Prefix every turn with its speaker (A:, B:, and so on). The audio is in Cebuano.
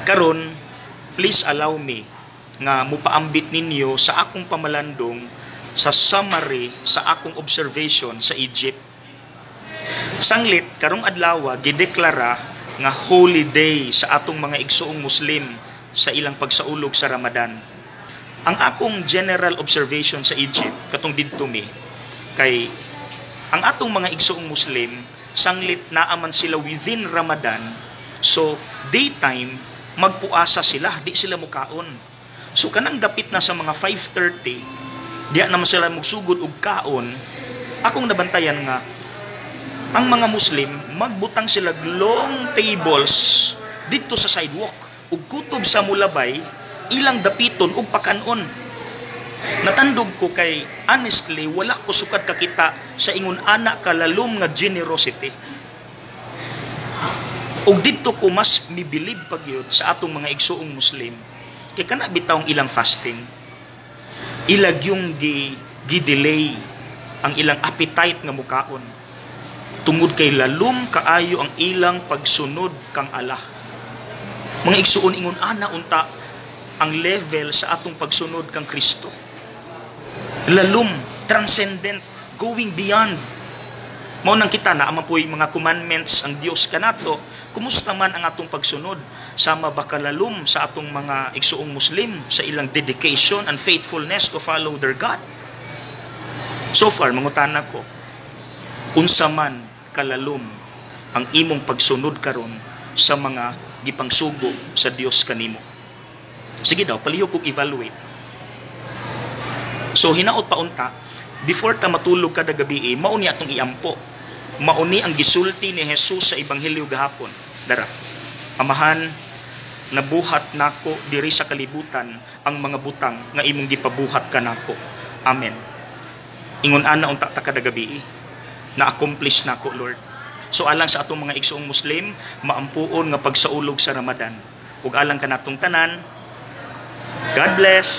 A: Karon, please allow me nga mupaambit ninyo sa akong pamalandong sa summary sa akong observation sa Egypt. Sanglit karong adlaw gideklara nga holy day sa atong mga igsuong Muslim sa ilang pagsaulog sa Ramadan. Ang akong general observation sa Egypt katong didto mi kay ang atong mga igsuong Muslim, sanglit naa man sila within Ramadan, so daytime magpuasa sila, di sila mukaon. So kanang dapit na sa mga 5:30, diya naman sila mugsugod og kaon. Akong nabantayan nga ang mga Muslim magbutang sila long tables didto sa sidewalk ug kutob sa mulabay ilang dapiton og pakanon. Natandog ko kay honestly wala ko sukad kakita sa ingon ana kalalom nga generosity. Ug didto ko mas mibilib pagyud sa atong mga igsuong Muslim kay kana bitawng ilang fasting, ilag yung gi-delay ang ilang appetite nga mukaon tungod kay lalom kaayo ang ilang pagsunod kang Allah. Mga igsuon, ingon ana unta ang level sa atong pagsunod kang Kristo. Lalom, transcendent, going beyond. Mao nang kita na man po'y mga commandments ang Dios kanato. Kumusta man ang atong pagsunod? Sama ba kalalom sa atong mga igsuong Muslim sa ilang dedication and faithfulness to follow their God? So far, mangutana ko, unsa man kalalom ang imong pagsunod karon sa mga gipangsugo sa Dios kanimo? Sige daw, palihog kog evaluate. So hinaot pa unta, before ta matulog kada gabi, mao ni atong iampo. Mao ni ang gisulti ni Jesus sa ebanghelyo gahapon. Dara. "Amahan, nabuhat nako diri sa kalibutan ang mga butang nga imong gipabuhat kanako. Amen." Ingon ana unta ta kada gabi. Na-accomplish nako, Lord. So alang sa atong mga igsuong Muslim, maampuon nga pagsaulog sa Ramadan. Ug alang kanatong tanan, God bless.